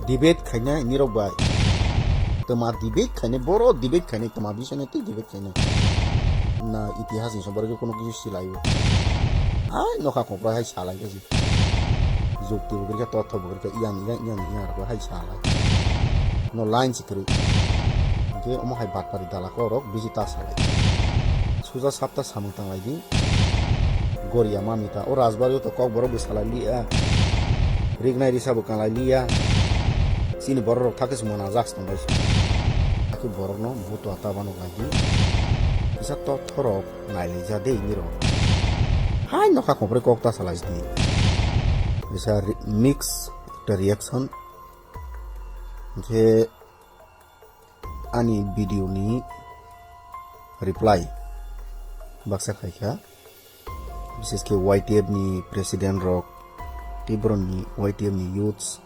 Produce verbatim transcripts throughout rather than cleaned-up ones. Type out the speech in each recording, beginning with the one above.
Debate khainai nirok bai. Tama debate khainai, boro debate khainai, tama bisai no tei debate khainai. Na itihas ni somporke kono kisu silai o. Ai nokha kopra hai salai kaji. Jukti bo khe, totho bo khe, yang, yang, yang, yang, hai salai. No line si kwrwi. Hingke omo hai batpari dala korok bisi ta salai. Suja sapta samung tanglai di. Goria mamita. O rajbari o to kok borok bo salai liya. Rignai risa bo kanglai liya. Chini borok rok thakis mona jaks tongbai. Aki borok no buto ata bano nai di. Kisa to thorok nai lai ja de niro. Hai nokha kopre kok ta salai di. Kisa re-, mix ekta reaction. Hingke ani video ni reply baksa khaikha, bises khe Y T F ni president rok, tei borok ni Y T F ni youths,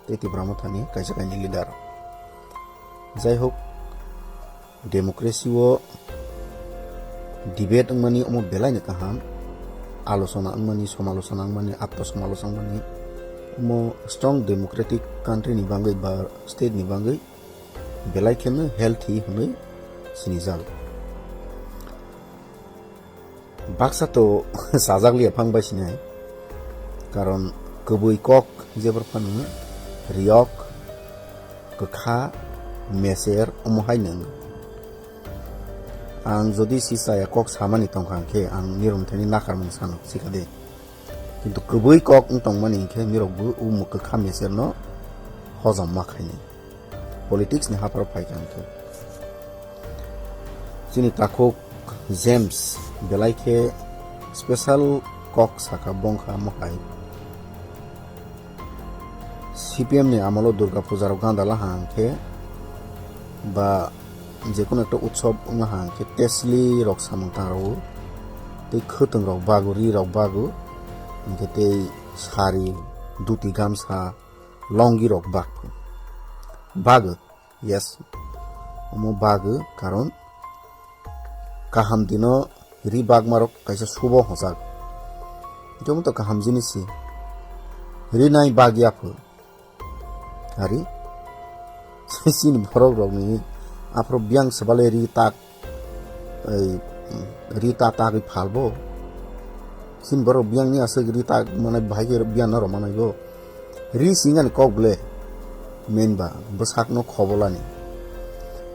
tei Tipra Motha ni kaisa kaini leader. Jai hok, democracy o debate wngmani omo belai no kaham, alochona wngmani, somalochona wngmani, atto somalochona wngmani, omo strong democratic country ni bagwi ba state ni bagwi belai kheno healthy hwnwi sinijak. Baksa to sajak liya phang bai sinai, karon kwbwi kok jebor phano riyok, kwkha, meser omo hai nung. Ang jodi si chaya kok samani tongkha hwnkhe ang nirok thani nakarmung sano sikha de. Kintu kwbwi kok wng tongmani hwnkhe nirokbo omo kwkha meser no hojom ma khainai. Politics ni hapharo phaikha hwnkhe. Chini takhuk James belai khe special kok sakha bongkha mohai. C P M ni amolo Durga puja rok ganda la hang khe ba jekunu ekta utsob wngla hang khe tesli rok samung tang rwo tei khwtwng rok bago, ri rok bago, hingkhe tei sari, duti gamsa, longi rok bak phu. Bago, yes, omo bago, karon kaham dino ri bagmarok kaisa subo hochak. Jomo to kaham jinis se. Ri nai bag ya pho. Ari? Chini borok rokni aphro biyang sebale ri tak, ei, ri ta tagwi phalbo. Chini borok biyangni aswk ri tak manai bahai khe biyang no rw manai bo. Ri singani kok ble. Main ba bwsakno khobolani.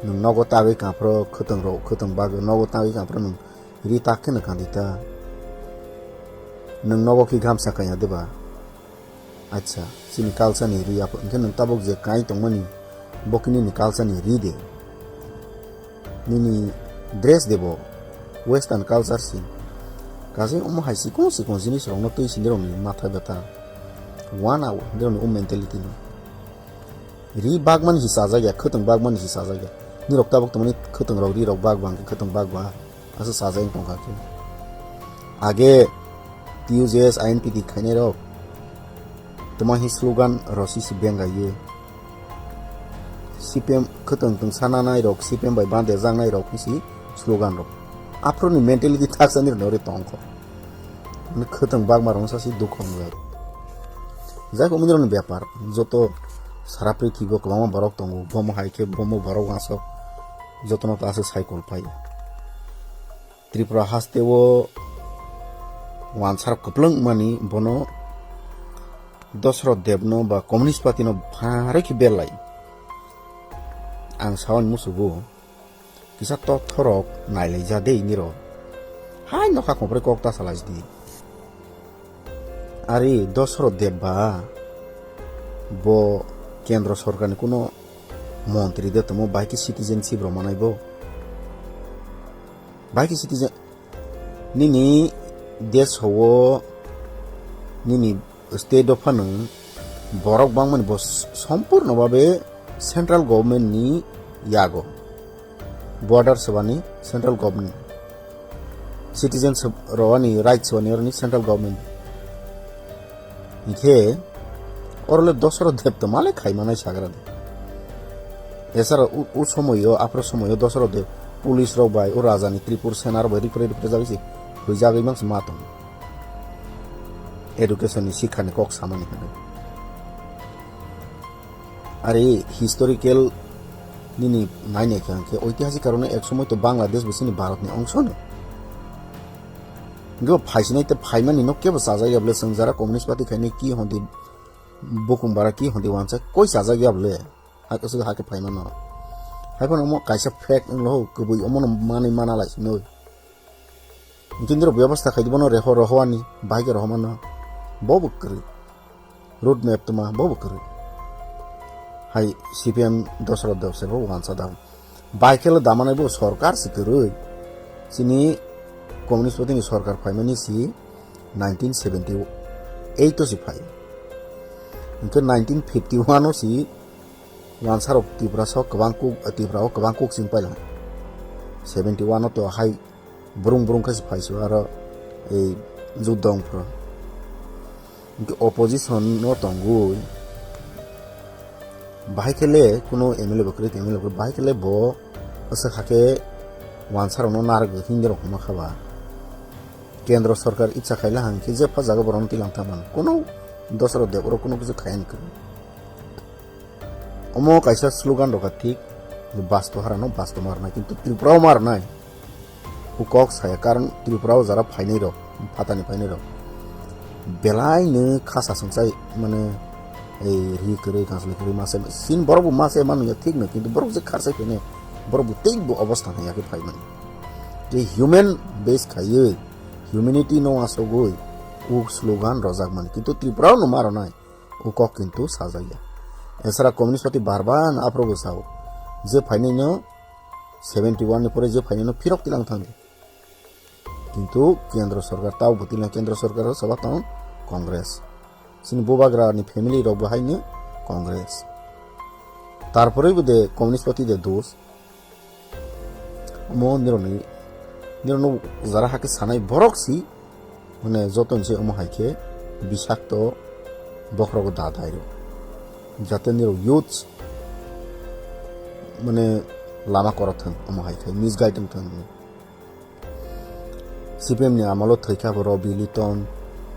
Nwng nogo tagwi kaphro khwtwng rok, khwtwng bagwi nogo tagwi kaphro nwng ri tak kheno kandi ta. Nwng nogo khi gamsa kanya de ba? Acha, chini culture ni ri aphro hwnkhe nwng tabuk je kai tongmani bo khe nini culture ni ri de. Nini dress de bo western culture si. Kaje omo hai sikon sikon jinis rok no twi sini rok ni matha beta. One hour, nirok ni o mentality no. Ri bagmani si sajak ya, khwtwng bagmani si sajak ya. Nirok tabuk tongmani khwtwng rok, ri rok bag bang khe khwtwng bag ba. Asa sajak wng tongkha khe. Age T U J S I N P T khainai rok. Toma hi slogan rosi si benga ye. C P M khwtwng twng sananai rok, C P M bai bande jaknai rok si slogan rok. Aphro ni mentality thaksa ni rok tongkho. Mane khwtwng bagma rok sasi dukho wngjak. Jai kok, umui rokni bepar, joto sara prithibi o kwbangma borok tongo, bomo hai khe bomo borok wansok jotono ta aswk cycle pai. Tripura haste o wansarok kwplwng mani bono Dosrot Debno ba Communist Party no pharwi khe belai. Ang sawan musugo. Kisa totthorok nailaijak de iniro. Hai nokha khopre kok ta salai di. Ari Dosrot Deb ba bo kendro sorkarni kuno montri de tomo, bai khe citizenship rw manai bo. Bai khe citizen nini desh o nini state o phano borok bangmani bo sompurno babe central government ni yago. Border sebani central government. Citizen seb-, rowani right sebani oroni central government. Hingkhe orole Dosrot Deb to male khaimanai sagra de. Esara u, u somoyo, aphro somoyo Dosrot Deb police rok bai, o raja ni Tripur Sena rok bai ripre ripre jagwi se huijagwi mangse ma tongo. Education ni, sikha ni kok samani hinwi. Ari historical nini nainai khe hwnkhe oitihasik karone ek somoi to Bangladesh bo chini Bharat ni ongso no. Hinkhe bo phaisinai tei phaimani no kebo chajak ya bole, chwng jara Communist Party khainai ki hondi bukung bara ki hondi wansa koi chajak ya bole. Hakhe swk hakhe phaimano. Haiphano omo kaisa fact wnglo ho, kwbwi omono manwi mana lai sinoi. Hinkhe nirok bebostha khai di bono reho rohoani, bahai khe rohomano. Bo bo kwrwi. Road map tuma bo bo kwrwi. Hai C P M Dosrot Debsai bo wansa da. Bahai khe le damanai bo sorkar se kwrwi. Chini Communist Party ni sorkar phaimani si nineteen seventy eight o si phai. Hinkhe nineteen fifty one o si wansarok Tripura sok kwbang kuk, Tripura o kwbang kuk sing paila. Seventy one o to hai brung brung khe se phai se aro ei juddo wng phuru. Hinkhe opposition no tongwi bahai khe le kuno M L A bo kwrwi, M L A bo kwrwi, bahai khe le bo aswk hakhe wansarokno narwk hinwi rok hwnma kha ba. Kendro sorkar itsa khaila hangkhe jepha jaga borokno tilang thangmano. Kuno Dosrot Debbarma kuno kisa khayani kwrwi. Omo kaisa slogan rok thik, basto harano basto marnai, kintu Tripura o marnai. Ukok saya, karon Tripura o jara phainai rok, phatani phainai rok. Belai no khasa sungsai, mane, ei ri kwrwi, kanslai kwrwi masa, sin borok bo masa manu ya thik no, kintu borok je kharsai phainai, borok bo tei bo obostha hai ya khe phai mani. Je human base khaiwi, humanity no asogwi, u slogan rojak mani, kintu Tripura o no maronai. O kok kintu sajak ya. Esara Communist Party bar bar no aphuru bo sao. Je phainai no seventy one ni pore je phainai no phirok tilang thang di. Kintu Kendro Sorkar tao bo tilang, Kendro Sorkar o chaba tong Congress. Chini bubagra ni family rok bo hai no Congress. Tarpore bo de Communist Party de dos. Omo nirokni, nirokno jara hakhe sanai borok si, mane jotoni se omo hai khe bisakto bokhorogo da dairo. Jate nirok youths mane lama korok thang, omo hai khe misguide wng thang. C P M ni amolo thwi kha bo Robi Liton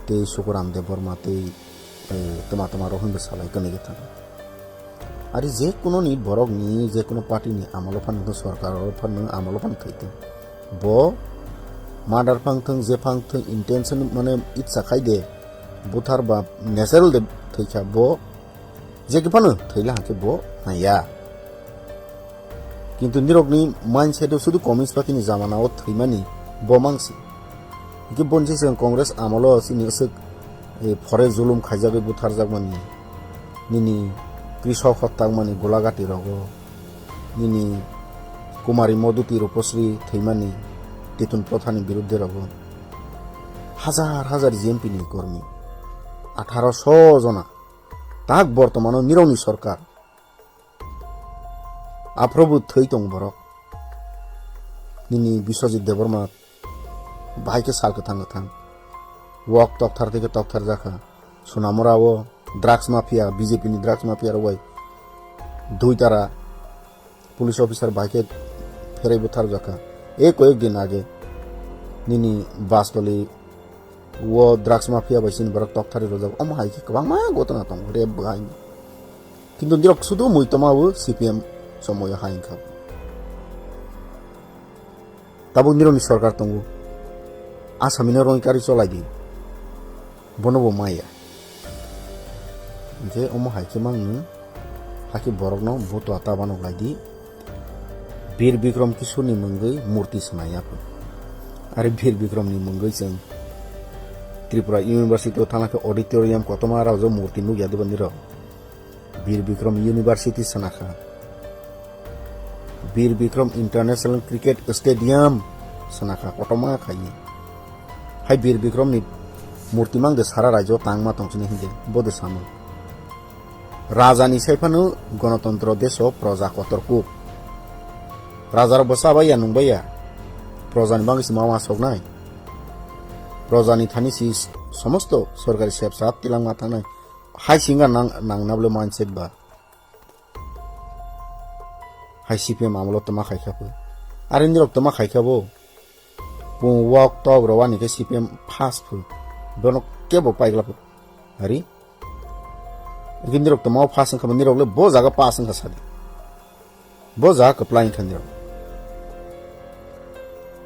tei Sukuram Debbarma tei, eh, tama tama rok hinwi salai kwnwi khe thang. Ari je kuno ni borok ni, je kuno party ni amolo phano, sorkar o phano, amolo phano thwi thang. Bo murder phang thang, je phang thang, intention mane itsa khai de, buthar ba natural de thwi kha bo, je khe phano thwi la hang khe bo naiya. Kintu nirokni mindset o sudu Communist Party ni jamana o thwimani bo mangsi. Hingke bonsi chwng Congress amolo chini aswk, eh, phore zulum khaijagwi butharjakmani, nini Krishok hottakmani Golagati rogo, nini Kumari Moduti Rupasri thwimani Titun Prothani birudde rogo. Hajar hajar G M P ni kormi, atharo sho jona, tak bortomano nirokni sorkar. Aphuru bo thwi tong borok. Nini Biswajit Debbarma bahai khe sal kwthang kwthang. Wok tokthar tei khe tokthar jakha. Sonamura o drugs mafia, B J P ni drugs mafia rok bai dui tara police officer bahai khe pherai butharjakha. E koyek din age nini Bastoli o drugs mafia bai chini borok tokthari rojak. Omo hai khe kwbangma gotona tongo, rape bo hai. Kintu nirok sudu mui toma o C P M somoyo hai wngkha. Tabuk nirokni sorkar tongo. Asamino rongkari cholai di. Bono bo maya. Hingke omo hai khe mangno, hakhe borokno butua ta banok lai di. Bir Bikram Kishorni mungwi murti swnai ya kho. Are Bir Bikramni mungwi chwng Tripura University o thangna khe auditorium kotorma rajak murti nukya diba nirok. Bir Bikram University swnakha. Bir Bikram International Cricket Stadium swnakha, kotorma khaiwi. Hai Bir Bikramni murti mang de sara rajyo tangma tong sini hinde, bo de samung. Rajani saiphano Ganatantro deso proja kotor kuk. Rajarok bo chabaiya nungbaiya. Projani bagwi se ma uansuknai. Projani thani si somosto sorkari sepsap tilangma thangnai. Hai singa nang, nangna bole mindset ba. Hai C P M amolo toma khai kha pho. Are nirok toma khai kha bo. Bo wok tok rowani khe C P M fast pho. Bono kebo paigla pho. Ari? Hwnkhe nirok tongmao pass wngkha, nirok le bo jaga pass wngkha sadi. Bo jaga kwplai wngkha nirok.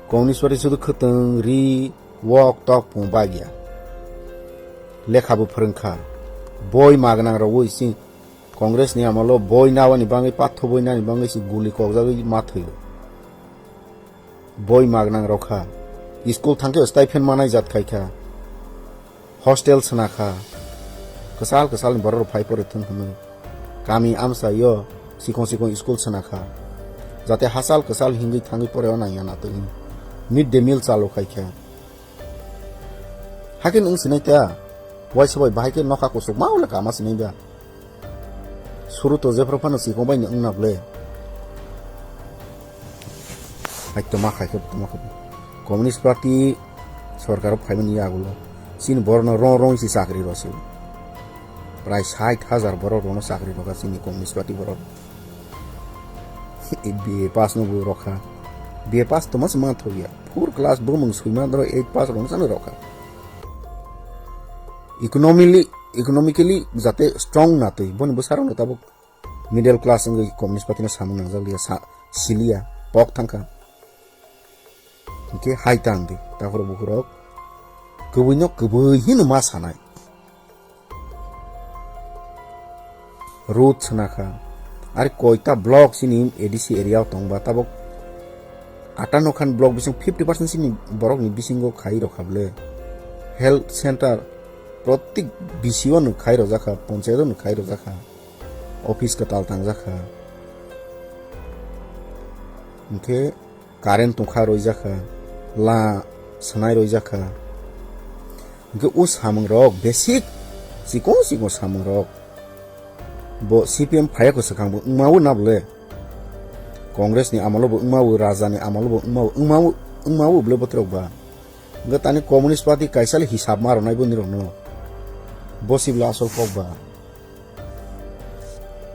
Communist Party sudu khwtwng, ri, wok, tok, pung bagya. Lekha bo phwrwngkha. Boi magnang rogwi si Congress ni amalo boi nawani bangwi, patho boi nani bangwi si guli kokjagwi ma thwiyo. Boi magnang rokha. School thangkhe stipend manai jat khaikha. Hostel swnakha. Kwchal kwchalni borok rok phai pore thung hwnwi. Kami amsa yo sikong sikong school swnakha. Jate hachal kwchal hingwi thangwi pore o nangya natwi. Mid day meal chalo khaikha. Hakhe nwng sinai ta. Waisa bai bahai khe nokha kusuk ma ule kama sinai ba. Suru to jephru phano sikong bai ni wngna ble. Hai toma khai khe toma khe. Communist Party sorkar o phaimani yagulo. Chini borno rong rong si chakri rw se. Prai sait hajar borok rono chakri rw chini Communist Party borok. B A pass no bo rokha. B A pass toma se ma thok ya. Four class bo mung suima dro eight pass rono chano rokha. Economically, economically jate strong na twi. Boni bwsarok no tabuk middle class wngwi Communist Party no samung nangjak liya, sa-, siliya, pok thangkha. Hwnkhe hai tang di, takhorok bukhorok kwbwino kwbwi hino ma sanai. Road swnakha, ari koita block chini A D C area o tongba tabok atano khan block bising fifty percent chini borokni bisingo khai rokha bwle. Health center protik B C O no khai rojak kha, ponchayat no khai rojak kha. Office kwtal tangjak kha. Hwnkhe current tongkha roijak kha, la swnai roijak kha. Hwnkhe o samung rok basic chikon chikon samung rok bo C P M phaiya kho swkang bo wngma o na bole. Congress ni amolo bo wngma o, Raja ni amolo bo wngma o, wngma o, wngma o bole botrok ba. Hwnkhe tani Communist Party kaisa le hisab ma rwnai bo nirok no. Bo sibla asol kok ba.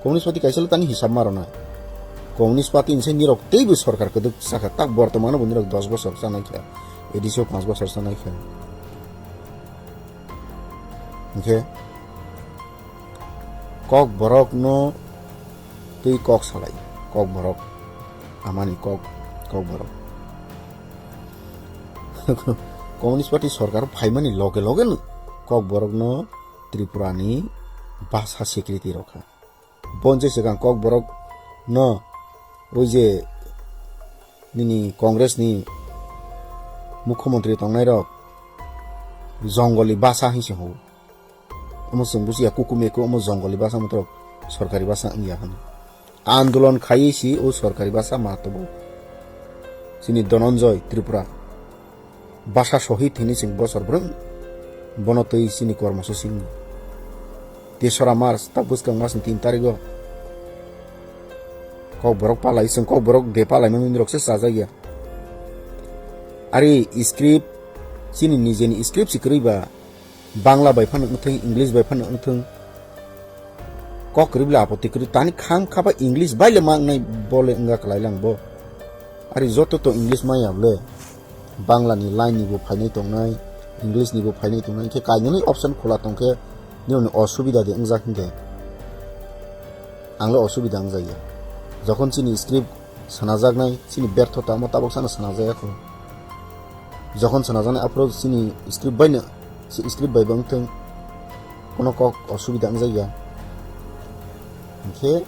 Communist Party kaisa le tani hisab ma rwnai. Communist Party ni se nirok teibo sorkar kwdwk chakha, tak bortomano bo nirok dos bosor chanai kha, A D C o panch bosor chanai kha. Hwnkhe kok borok no twi kok salai, kok borok amani kok, kok borok. Communist Party sorkar phaimani loge loge no kok borok no Tripura ni basa security rokha. Bonse swkang kok borok no oi je nini Congress ni mukhyamantri tongnai rok jongoli basa hinwi se ho. Omo chwng bujiya kuku meku omo jongoli basa motorok sorkari basa wngya hwnwi. Andolon khaiwi si o sorkari basa ma tobo. Chini Dhananjay Tripura. Basa sohit hinwi chwng bosor brwng bono twi chini kormo sosingni. Tesora March, tak bwskang masni tin tarigo. Kok borok palai, chwng kok borok de palai mani rok se chajak ya. Ari script, chini nijeni script si kwrwi ba, Bangla bai phano wngthung, English bai phano wngthung. Kok kwrwi bwle apoti kwrwi, tani khang kha ba English bai le ma wngnai bo le wngya kwlai lang bo. Ari joto to English maya bwle. Bangla ni line ni bo phainai tongnai, English ni bo phainai tongnai, khe kainwi option khula tongkhe nini osubida de wngjak hinkhe. Ang le osubida wngjak ya. Jokhon chini script sanajaknai, chini berthota omo tabok sano sanajak ya kho. Jokhon sanajaknai aphuru chini script bai no, si script bai bo wngthung, kono kok osubida wngjak ya. Hinkhe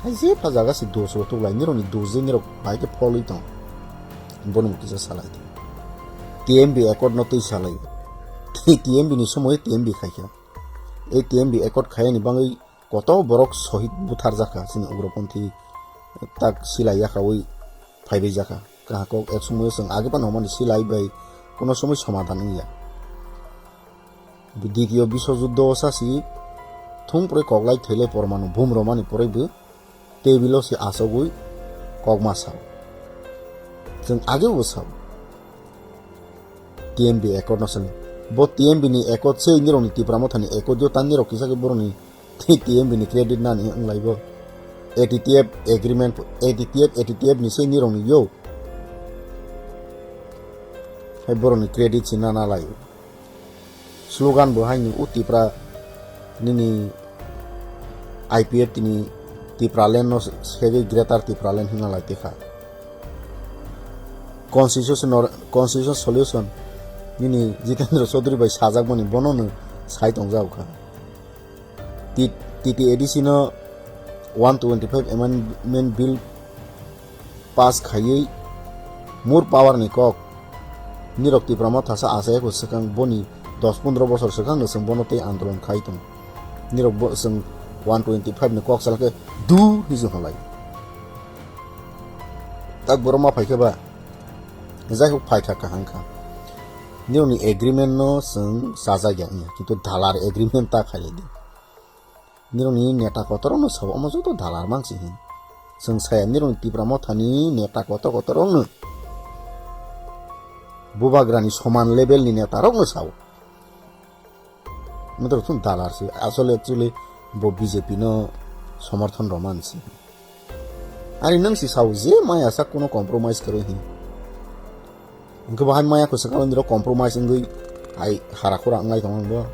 hai jepha jaga se dos rok tuklai, nirok ni dos je nirok bai khe pholwi tong. Bono mukisa salai di. T M B accord no twi salai. T M B ni somoy T M B khaikha. Ei T M B accord khayani bangwi koto borok sohid butharjakha, chini ugroponthi tak silai yakaui phaibai jakha. Kahakok ek somoyo chwng age phano hwnmani silai bai kono somoi somadhan wngya. Ditiyo biswojuddo sasi thung pore koklai thailai pormanu bum romani poroi bo tebilo se achogwi kokma sao. Chwng agebo sao. T M B accord no sani. Bo T M B ni accord se nirokni Tipra Mothani accord yo tan nirok kisa khe boroni T M B ni credit nani wng lai bo. A T T F agreement, A T T F, A T T F ni se nirokni yo. Hai borokni credit se nana lai. Slogan bo haini o Tipra nini I P F tini Tipraland no segwi Greater Tipraland hwnna lai tikha. Constitution or constitution solution nini Jitendra Chaudhary bai sajakmani bono no sai tongjak kha. T-, T T A D C no one twenty-five Amendment Bill pass khaiwi more power ni kok. Nirok Tipra Motha sa achai kho swkang boni dos pondro bosor swkang no chwng bono tei andolon khai tong. Nirok bo chwng one twenty-five ni kok salke du hiji holai. Tak borok ma phaikhe ba. Jai hok phaikha kaham kha. Nirok ni agreement no chwng chajak ya wngya, kintu dalar agreement ta khailai di. Nirokni neta kotorokno sao, omo joto dalar mansi hin. Chwng saya nirokni Tipra Mothani neta kotor kotorokno, bubagrani soman levelni netarokno sao. Motor chwng dalar se, asole actually bo B J P no somorthon rwmansi. Ari nwng si sao je maya sak kuno compromise kwrwi hin. Hwnkhe bo hai maya kwchwk nirok compromise wngwi hai hara khura wnglai tongo bo.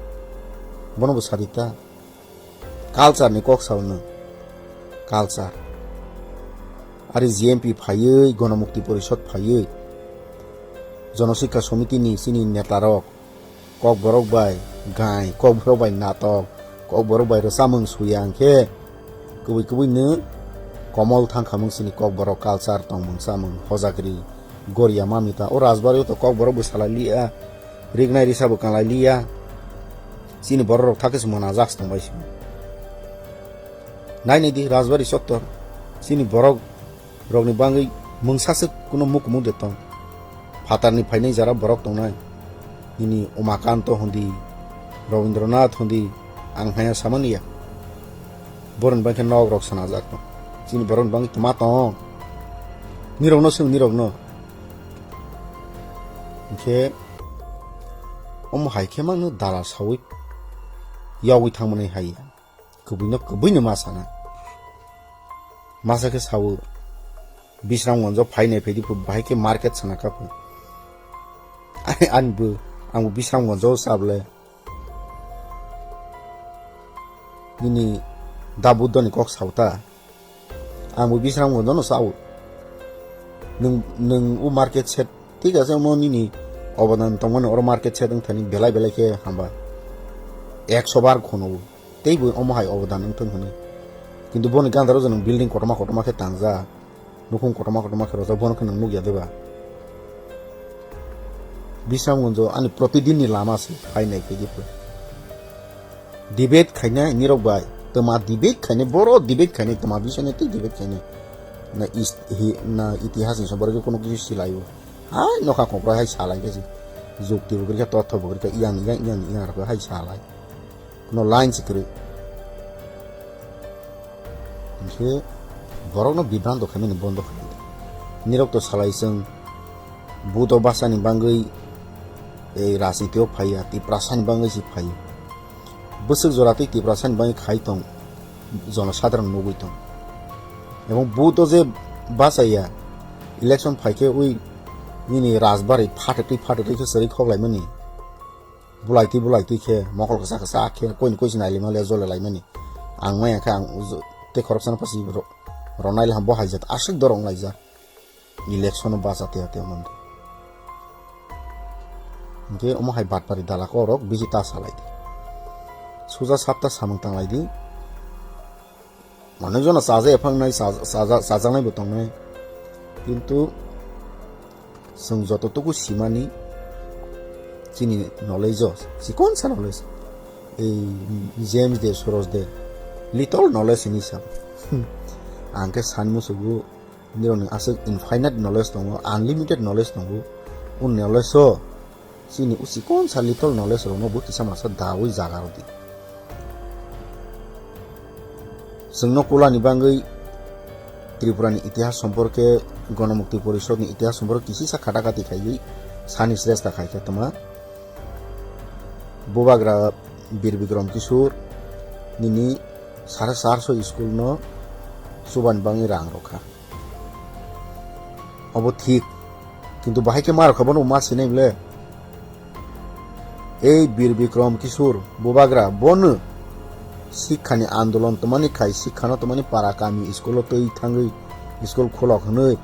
Bono bo sadi ta. Culture ni kok sao nwng. Culture. Ari G M P phaiwi, Gonomukti Porishod phaiwi, Jonosikha Somiti ni chini neta rok, Kokborok bai gai, Kokborok bai natok, Kokborok bai rwchapmung suya hwnkhe, kubui kubui no komol thangkhamung chini Kokborok culture tongmung chamung hojagri goria mamita. O Rajbari o to Kokborok bo salai liya, rignai risa bo kanlai liya. Chini borok rok thakhe se mona jak tongbai se. Nai nai di Rajbari chottor. Chini borok rokni bangwi mungsa se kuno mukumu de tong. Phatarni phainai jara borok tongnai. Nini Umakanto hondi, Robindranath hondi, ang haya samani ya. Borokni bangkhe nok rok sana jak tong. Chini borokni bangwi tma tong. Nirokno swng nirokno. Hwnkhe omo hai khe mangno dala sawi yogwi thangmani hai ya. Kubui no kubui no ma sana. Masa khe sao, Bisram Gonjo phai nai phai di phu, bahai khe market sana kha phu. Ani, ani bo, ang bo Bisram Gonjo o cha ble. Nini da Buddho ni kok sao ta. Ang bo Bisram Gonjo no cha o. Nwng, nwng o market set, thik ase, omo nini obodan tongmani oro market set wng thani belai belai khe hamba. Ekso bar khono o. Tei bo omo hai obodan wng thung hwnwi. Kintu boni gandaro je nwng building kotorma kotorma khe tangjak, nukhung kotorma kotorma khe rojak, bono khe nwng nukya de ba? Bisramganjo ani protidin ni lama se phainai khe diphu. Debate khainai nirok bai, twma debate khainai, boro debate khainai, twma bisai nai tei debate khainai. Na is-, hi-, na itihas ni somporke kono kisu silai o. Hai nokha kopra hai salai khe se. Jukti bo kwrwi kha, totho bo kwrwi kha, yang, yang, yang, yang rok hai salai. Kuno line se kwrwi. Hwnkhe borokno bibranto khaimani bondo khaidi. Nirok to salai chwng buto bachani bangwi ei rajniti o phaiya, Tiprasani bangwi se phaio. Bwswk jora tei Tiprasani bangwi khai tong jonosadharano nugwi tong. Ebong buto je bachaiya, election phaikhe ui nini rajbari phatektwi phatektwi khe chwrwi khoklaimani. Bulaitwi bulaitwi khe mokol kwchak kwchak khe koini koichi nailima le jole laimani. Ang maya khe ang uju-, tei khoroksano pasi ro-, ronai le ham bo haijak aswk dorong laijak. Election o bacha tiya tiya mando. Hwnkhe omo hai batpari dala korok bisi ta salai di. Suja sapta samung tanglai di. Manwi jono chaja ephangnai, chaja, chaja, chajaknai bo tongnai. Kintu chwng joto tuku simani chini knowledge o, chikonsa knowledge. Ei James de, Soros de, little knowledge hinwi sa. Ang khe san musugo, nirokni aswk infinite knowledge tongo, unlimited knowledge tongo. O knowledge o chini o chikonsa little knowledge rokno bo kisa masa dawi jaga rw di. Chwngno kulani bangwi Tripurani itihas somporke, Gonomukti Porishodni itihas somporke kisisa khatakati khaiwi sani sresta khaikha twma. Bubagra Bir Bikram Kishore nini sare charso school no chubani bangwi rang rwkha. Obo thik. Kintu bahai khe ma rwkha, bono ma sinai le. Ei Bir Bikram Kishore Bubagra, bono sikhani andolon tongmani khai, sikhano tongmani para kami school-o twi thangwi school khulok hwnwi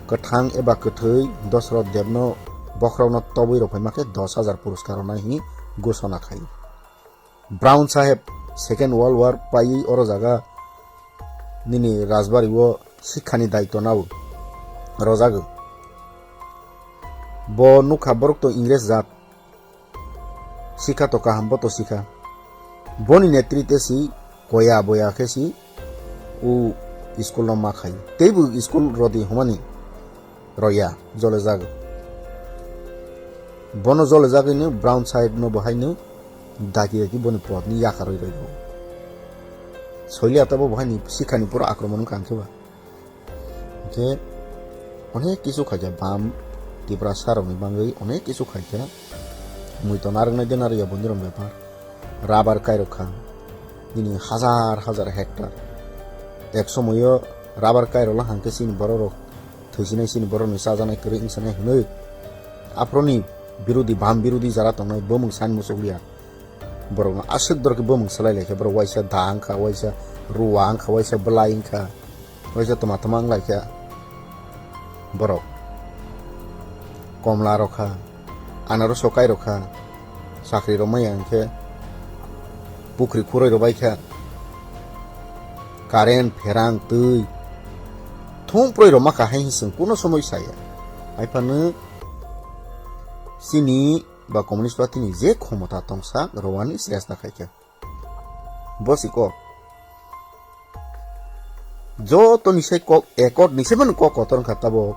kwthang eba kwthwi Dosrot Debno bokhorokno tobwi rwphaima khe dos hajar puruskar rwnai hwnwi ghosona khai. Brown Saheb Second World War paiwi oro jaga nini Rajbari o sikhani daitwno rwjago. Bo nukha borok to Ingres jat. Sikha to kaham, bo to sikha. Boni netrite si koya boya khe si u school no ma khai. Teibo school rodi humani roya jole jago. Bono jole jagwi no Brown Saheb no bo hai no daki daki boni pot ni yakar roi roi. Soili ata bo bo hai ni sikha ni pura akromon wngkha hwnkhe ba. Hwnkhe onek kisu khaikha bam Tiprasa rokni bagwi onek kisu khaikha. Mui to narwknai de narwkya boni rok bepar. Rubber kairok kha. Nini hajar hajar hectare. Ek somoyo rubber kairokla hangkhe chini borok rok thwisinai chini borok ni chajaknai kwrwi wngsanai hwnwi. Aphuruni birodi bam birodi jara tongnai bumung sani muchukliya. Borokno aswk dorkhe bumung swlai laikha, borok waisa da wngkha, waisa ruwa wngkha, waisa bwlai wngkha, waisa tma tma wnglaikha. Borok komla rokha, anaroso kai rokha, chakri rok maya hwnkhe pukri khuroi rok baikha, current, pherang, twi, thung puroi rok makha hai hwnwi chwng kuno somoi saya. Haiphano chini ba Communist Party ni je khomota tongsa rowani sesta khaikha. Bo si kok. Joto ni sai kok accord ni sai mani kok kotor wngkha tabok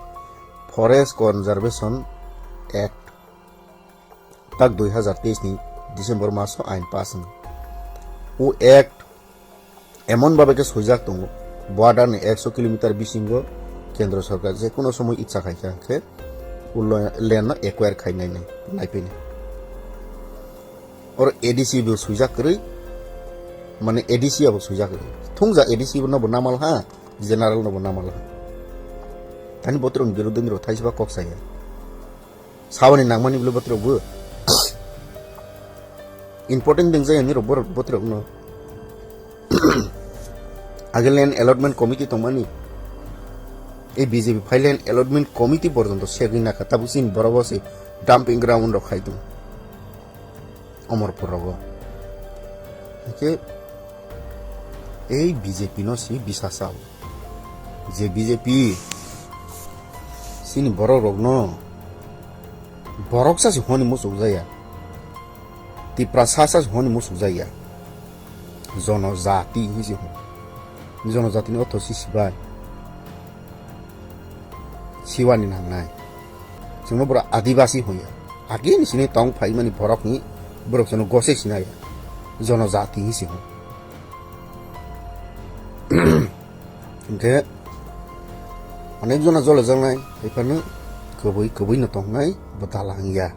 Forest Conservation Act. Tak dui hazar teis ni December maso ain pass wng. O act emon babe khe swijak tongo, border ni ekso kilometer bisingo kendro sorkar je kono somoi icha khai kha khe o lo-, land no acquire khai nai nai, nai pini. Oro A D C bo swijak kwrwi, mane A D C abo swijak kwrwi. Thungja A D C no bo namal ha, general no bo namal ha. Tani botrok ni birodhi ni rok thaisba kok saya. Saboni nangmani bwle botrok bo. Important deng jaya ni rok borok botrok no. Age land allotment committee tongmani. Ei B J P phai land allotment committee porjonto segwi nakha, tabuk chini borok bo se dumping ground rok khai tongo. Omorpur rogo. Hingke ei B J P no si bisa sao. Je B J P chini borok rokno borok sa si hwnwi muchuk jaya. Tiprasa sa si hwnwi muchuk jaya. Jonojati hinwi si hwn. Jonojati ni ortho si sibai. Siwani nangnai. Chwngno borok Adibasi hwnwi ya. Agini sini tong phaimani borokni borok chwngno gose sinaya. Jonojati hinwi si hwn. Hingke onek jona jole jangnai, haiphano kwbwi kwbwi no tongnai, bo dalang ya.